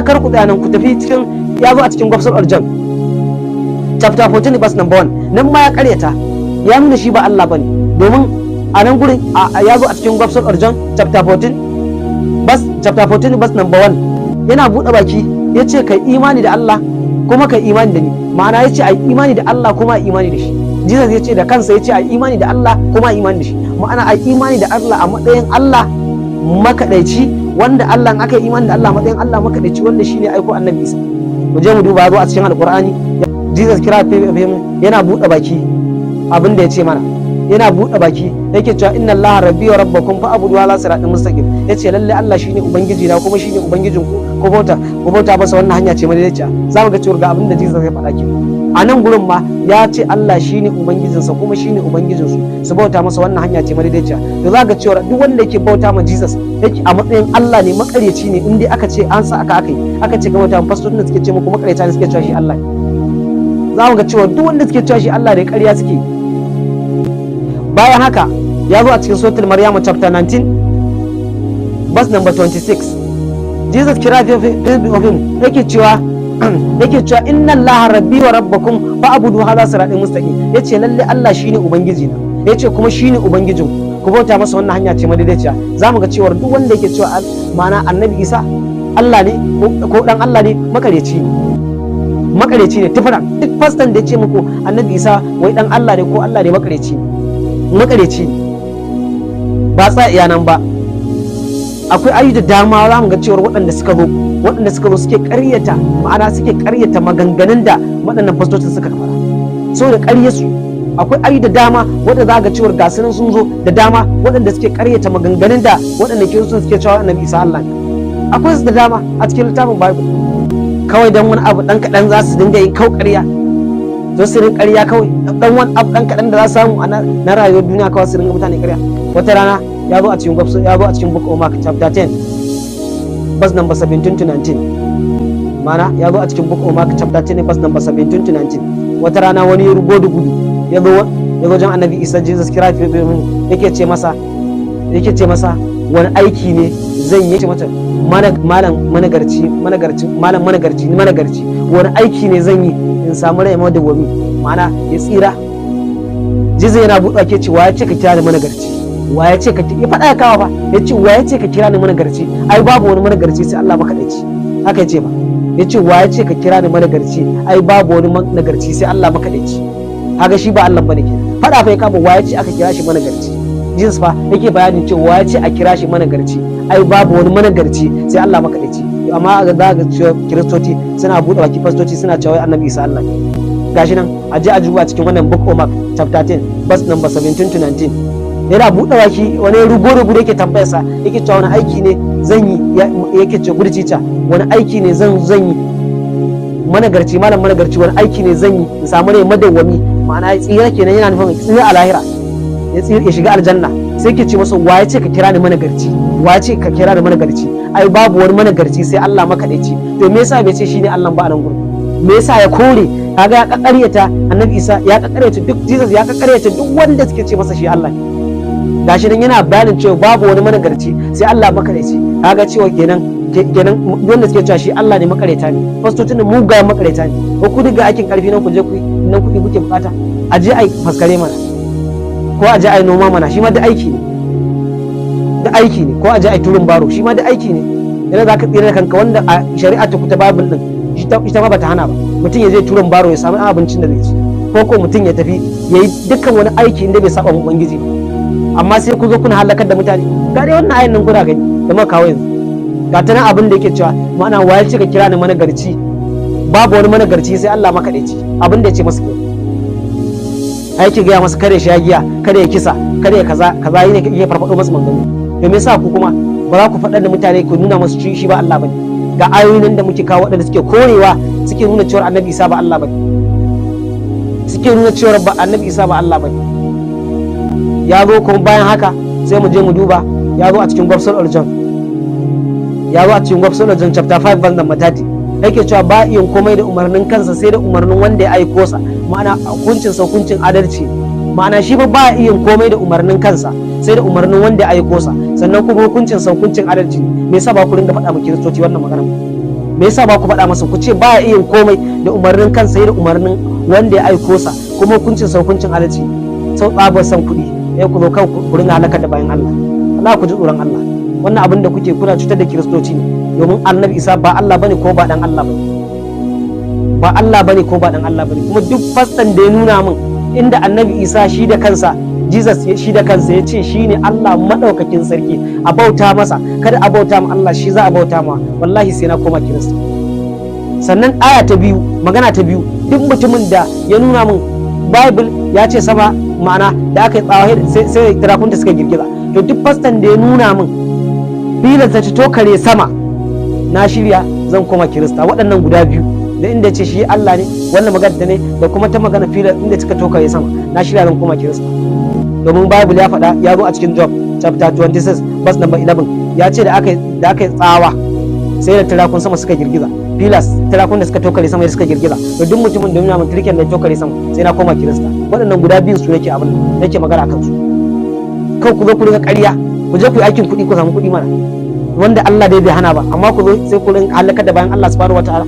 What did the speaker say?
Kar ku tsaya nan, ku tafi cikin, ya zo a cikin Gospel of John chapter 14 verse number 1. Nan ma ya karyata, ya nuna shi ba Allah bane, domin a nan gurin ya zo a cikin Gospel of John chapter 14 verse, chapter 14 verse number 1. Yana buɗe baki ya ce kai imani da Allah kuma kai imani da ni. Ma'ana ya ce ai imani da Allah kuma ai imani da shi. Jesus ya ce da kansa, ya ce ai imani da Allah kuma ai imani da shi. Ma'ana ai imani da Allah a matsayin Allah makaɗaici, wanda Allah in aka yi imani da Allah a matsayin Allah makaɗaici, wanda shine aiko Annabi Isa. Mu je mu duba, zo a cikin Alqur'ani. Jesus kira yana buɗe baki, abin da ya ce mana, yana buɗe baki yake cewa inna Allaha rabbi wa rabbakum fa'budu ala siratin mustaqim. Yace lalle Allah shine ubangiji na kuma shine ubangijin ku, ku bauta masa, wannan hanya ce madaidaiciya. Za mu ga cewa ga abin da Jesus ya faɗa ke a nan gurin ma, ya ce Allah shine ubangijinsa kuma shine ubangijinsu, su bauta masa, wannan hanya ce madaidaiciya. To za ga cewa duk wanda yake bauta ma Jesus yake a matsayin Allah ne, makaryaci ne. In dai aka ce an sa aka yi aka ce ga bauta, fastocin da suke ce muku makaryata ne, suke cewa shi Allah ne. Za mu ga cewa duk wanda suke cewa shi Allah ne, ƙarya suke. Bayan haka ya zo a cikin Suratul Maryam chapter 19 verse number 26. Jesus kira of him yake cewa inna Allaha rabbi wa rabbakum fa'budu hadha siratin mustaqim. Yace lalle Allah shine ubangiji na, yace kuma shine ubangijin ku, bauta masa, wannan hanya ce madaidaiciya. Zamu ga cewa duk wanda yake cewa ma'ana Annabi Isa Allah ne ko dan Allah ne, makareci ne, makareci ne tufura. Duk fastan da ya ce muku Annabi Isa wai dan Allah ne ko Allah ne, makareci ne, makareci ne. Ba tsaya iya nan ba, akwai ayu da dama. Za mu ga cewar waɗanda suka zo suke ƙaryata, ma'ana suke ƙaryata maganganun da waɗannan fastocin suka faɗa saboda ƙaryarsu. Akwai ayu da dama waɗanda za ga cewar ga sunan sun zo da dama, waɗanda suke ƙaryata maganganun da waɗanda kiristocin suke cewa Annabi Isa Allah ne. Akwai su da dama a cikin littafin Bible. Kawai dan wani abu dan kaɗan za su dinga yin kau ƙarya, to su rinka ƙarya kawai. Dan wani abu dan kaɗan da za su samu na rayuwar duniya, kawai su ringa mutane ƙarya. Wata rana ya zo a cikin Book of Mark chapter 10 verse number 17 to 19. Mana ya zo a cikin Book of Mark chapter 10 verse number 17 to 19. Wata rana wani ya rugo da gudu ya zo wajen Annabi Isa, Jesus kira, yake ce masa wani aiki ne zan yi? Ce mata malam managarci, managarci, malam managarci, managarci, wani aiki ne zan yi in samu rai madawwami, ma'ana ya tsira? Jesus yana buɗe ke ce, wa ya ce ka kira ni managarci? Wa ya ce ka ya faɗa ya kawo ba? Ya ce, wa ya ce ka kira ni managarci? Ai babu wani managarci sai Allah makaɗaici. Haka ya ce ba. Ya ce, wa ya ce ka kira ni managarci? Ai babu wani managarci sai Allah makaɗaici. Kaga shi ba Allah bane kenan. Faɗa fa ya kama, wa ya ce aka kira shi managarci? Jesus fa yake bayanin cewa wa ya ce a kira shi managarci? Ai babu wani managarci sai Allah makaɗaici. Amma ga za ga cewa kiristoci suna buɗe baki, fastoci suna cewa Annabi Isa Allah ne. Gashi nan, a je a duba cikin wannan Book of Mark chapter 10 verse number 17 to 19. Yana buɗe baki, wani rugo rugo yake tambayar sa, yake cewa wani aiki ne zan yi? Yake ce good teacher, wani aiki ne zan yi, managarci, malam managarci, wani aiki ne zan yi in samu rai madawwami? Ma'ana ya tsira kenan, yana nufin tsira a lahira, ya tsira ya shiga aljanna. Sai ke ce masa, wa ya ce ka kira ni managarci? Wa ya ce ka kira ni managarci? Ai babu wani managarci sai Allah makaɗaici. To me yasa bai ce shine Allah ba a nan gurin? Me yasa ya kore? Kaga ya kakkaryata Annabi Isa, ya kakkaryata duk Jesus, ya kakkaryata duk wanda suke ce masa shi Allah. Gashi nan yana bayanin cewa babu wani managarci sai Allah makaɗaici. Kaga cewa kenan wanda suke cewa shi Allah ne makareta ne. Fastocin da mugayen makareta ne. Ko ku diga aikin karfi nan, ku je ku nan kuɗi kuke bukata, a je ai faskare mana, ko a je ai noma mana, shi ma da aiki ne, da aiki ne. Ko a je ai turin baro, shi ma da aiki ne. Yana za ka tsira da kanka, wanda a shari'a ta kuta Bible din ita ma bata hana ba mutum ya je turin baro ya samu abincin da zai ci, ko mutum ya tafi ya yi dukkan wani aiki inda bai saba ubangiji ba. Amma sai ku zo kuna halakar da mutane. Ga dai wannan ayan nan kuna gani da muka kawo yanzu, ga ta nan abin da yake cewa, ma'ana wa ya ce ka kira ni managarci? Babu wani managarci sai Allah makaɗaici. Abin da ya ce masa kenan. Ai yake gaya masa kada ya sha giya, kada ya kisa, kada ya kaza kaza, yi ne yake farfaɗo masa maganganu. To me yasa ku kuma ba za ku faɗa da mutane, ku nuna masu shi ba Allah bane? Ga ayoyin nan da muke kawo, waɗanda suke korewa, suke nuna cewa Annabi Isa ba Allah bane, suke nuna cewa ba Annabi Isa ba Allah bane. Ya zo kuma bayan haka sai mu je mu duba, ya zo a cikin Gospel of John, ya zo a cikin Gospel of John chapter 5 verse number 30. Yake cewa ba yin komai da umarnin kansa sai da umarnin wanda ya aiko sa. Ma'ana hukuncin sa hukuncin adalci. Ma'ana shi ba iya komai da umarnin kansa sai da umarnin wanda ya aiko sa, sannan kuma hukuncin sa hukuncin adalci. Me yasa ba ku ringa faɗa mu kiristoci wannan magana? Me yasa ba ku faɗa masa, ku ce baya iya komai da umarnin kansa, da umarnin wanda ya aiko sa, kuma hukuncin sa hukuncin adalci? Sau tsabar san kuɗi ya ku zo kan ku ringa halakar da bayan Allah. Allah, ku ji tsoron Allah. Wannan abin da kuke, kuna cutar da Kiristoci ne, domin Annabi Isa ba Allah bane ko ba dan Allah bane, ba Allah bane ko ba dan Allah bane. Kuma duk fastan da ya nuna min inda Annabi Isa shi da kansa, Jesus shi da kansa ya ce shi ne Allah maɗaukakin sarki, a bauta masa, kada a bauta ma Allah, shi za a bauta ma, wallahi sai na koma Kirista. Sannan aya ta biyu, magana ta biyu, duk mutumin da ya nuna min Bible ya ce sama, ma'ana da aka yi tsawa sai turakunta suka girgiza, to duk fastan da ya nuna min filar ta tokare sama, na shirya zan koma Kirista. Waɗannan guda biyu, da inda ce shi Allah ne, wannan magana da ne, da kuma ta magana filar inda suka tokare sama, na shirya zan koma Kirista. Domin Bible ya faɗa, ya zo a cikin Job chapter 26 verse number 11, ya ce da aka yi tsawa sai da turakun sama suka girgiza, pillars, turakun da suka tokare sama suka girgiza. To duk mutumin da nuna min turken da tokare sama, sai na koma Kirista. Waɗannan guda biyun su nake abin nake magana akan su. Kawai ku zo ku rinka ƙarya. Ku je ku yi aikin kuɗi ku samu kuɗi mana, wanda Allah dai bai hana ba, amma ku zo sai ku rinka halakar da bayan Allah subhanahu wataala.